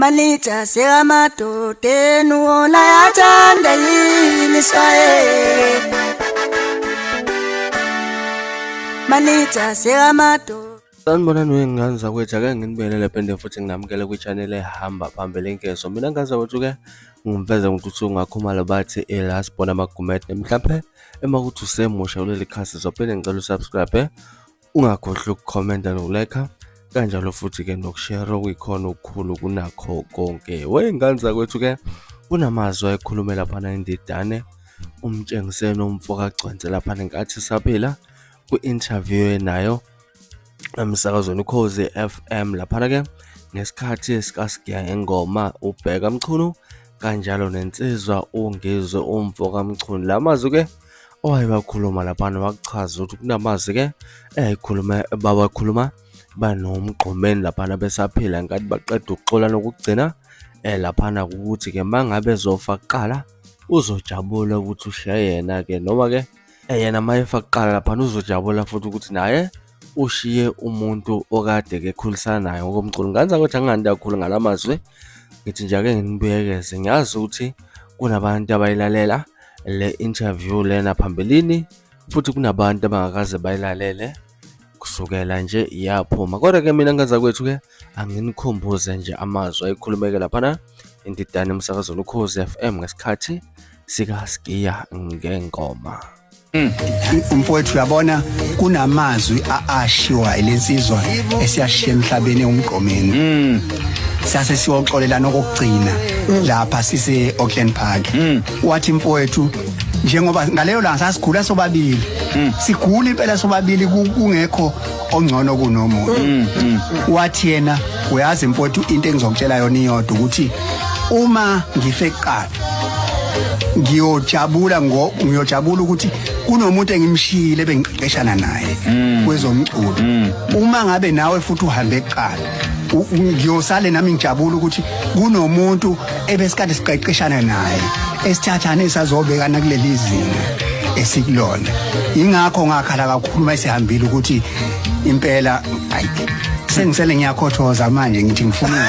Manija sekamadodeni wona yathanda yini swaye Manija sekamadoda. Sanibonani wey'ngane zakwethu, ake nginibingelele phinde futhi nginamukele kwi-channel ehamba phambili inkezo. Mina ngane zakwethu-ke ngimveze ngokuthi ungakhumalo bathi i-last born amagumede. Mhlampe uma kuthi usemusha kuleli khasi zophinde ngicela usubscribe, ungakhohlwa ukukhomenta nokulayikha kanjalo futhi-ke nokushare okuyikhona okukhulu kunakho konke. Wey'ngane zakwethu-ke kunamazwi ayekhulume laphana indidane umtshengiseni umfo kaGcwensa laphana ngenkathi saphila kwi-interview enayo emsakazweni Ukhozi FM laphana-ke ngesikhathi sikaSigiya Ngengoma uBheka Mchunu kanjalo nensizwa uNgizwe umfo kaMchunu. La mazwi-ke owayewakhuluma laphana wakuchaza ukuthi kunamazwi-ke eyayikhuluma bawakhuluma banoMgqumeni laphana besaphila ngenkathi baqeda ukuxolana okugcina laphana ukuthi-ke mangabe ezofa kuqala uzojabula ukuthi ushiya yena-ke noma-ke yena mayefa kuqala laphana uzojabula futhi ukuthi naye ushiye umuntu okade ke khulisana naye ngokomculo. Ngane zakwethu angingandi kakhulu ngala mazwi, ngithi nje ake nginibuyekeze. Ngiyazi ukuthi kunabantu abayilalela le interview lena phambilini futhi kunabantu abangakaze bayilalele kusukela nje yaphuma. Kodwa-ke mina ngane zakwethu-ke anginikhumbuze nje amazwi ayikhulumeke laphana indidane emsakazweni Ukhozi FM ngesikhathi sikaSigiya Ngengoma. Mfowethu uyabona kunamazwi ashiwa ilensizwa esiyashiya emhlabeni umgqomeni. Sase siyoxolelana okugcina lapha sise Auckland Park. Wathi mfowethu njengoba ngaleyo langa sasigula sobabili. Sigula impela sobabili kungekho ongcono kunomunye. Wathi yena uyazi mfowethu into engizokutshela yona iyodwa ukuthi uma ngife kuqala ngiyojabula ngo ngiyojabula ukuthi kunomuntu engimshiyile bengiqeqeshana naye kwezomculo. Uma ngabe nawe futhi uhambe kuqala ngiyosale nami ngijabula ukuthi kunomuntu ebesikade siqeqeshana naye esithathane esazobekana kuleli zinga esikulona. Ingakho ngakhala kakhulu mayisihambile ukuthi impela ayi sengisele ngiyakhothoza manje ngithi ngifuna.